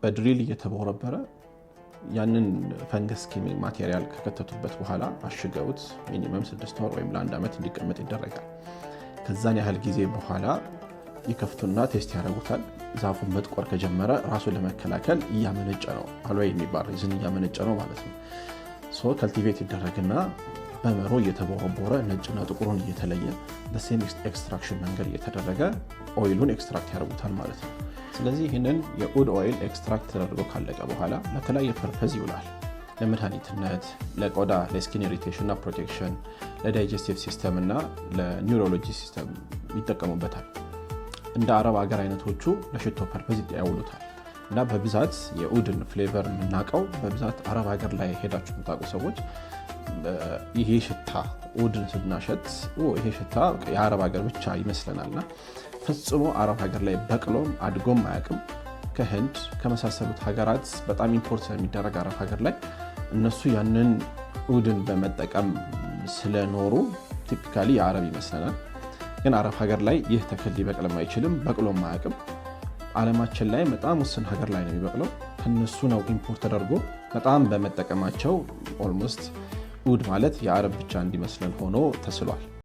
በ drill እየተቦረበረ ያንን fungus killing material ከከተቱበት በኋላ አሽገውት minimum 6 ወር ወይም ለአንድ ዓመት እንዲቀመጥ ይደረጋል። ከዛን ያህል ጊዜ በኋላ ይከፍቱና test ያደርጉታል። ዛፉን መጥቆር ከጀመረ ራሱን ለመከላከል እያመነጨ ነው፣ aloe የሚባል resin እያመነጨ ነው ማለት ነው። So cultivate ይደረግና በመሮ እየተቦረቦረ፣ ነጭና ጥቁሩን እየተለየ፣ በ same extraction መንገድ እየተደረገ oil ኡን extract ያደርጉታል ማለት ነው። ስለዚህ ይህንን የኡድ oil extract ተደርጎ ካለቀ በኋላ ለተለያየ purpose ይውላል። ለመድኃኒትነት፣ ለቆዳ ለ skin irritation እና protection፣ ለ digestive system እና ለ neurology system ይጠቀሙበታል። እንደ አረብ ሀገር አይነቶቹ ለሽቶ purpose ያውሉታል። እና በብዛት የኡድን flavor የምናውቀው በብዛት አረብ ሀገር ላይ ሄዳችሁ የምታውቁ ሰዎች ይሄ ሽታ፣ ኡድን ስናሸት ይሄ ሽታ የአረብ ሀገር ብቻ ይመስለናል። እና ፈጽሞ አረብ ሀገር ላይ በቅሎም አድጎም አያውቅም። ከህንድ ከመሳሰሉት ሀገራት በጣም import ስለሚደረግ አረብ ሀገር ላይ እነሱ ያንን ኡድን በመጠቀም ስለኖሩ typically የአረብ ይመስለናል። ግን አረብ ሀገር ላይ ይህ ተክል ሊበቅልም አይችልም፣ በቅሎም አያውቅም። ዓለማችን ላይ በጣም ውስን ሀገር ላይ ነው የሚበቅለው። ከነሱ ነው import ተደርጎ በጣም በመጠቀማቸው almost ኡድ ማለት የአረብ ብቻ እንዲመስለን ሆኖ ተስሏል።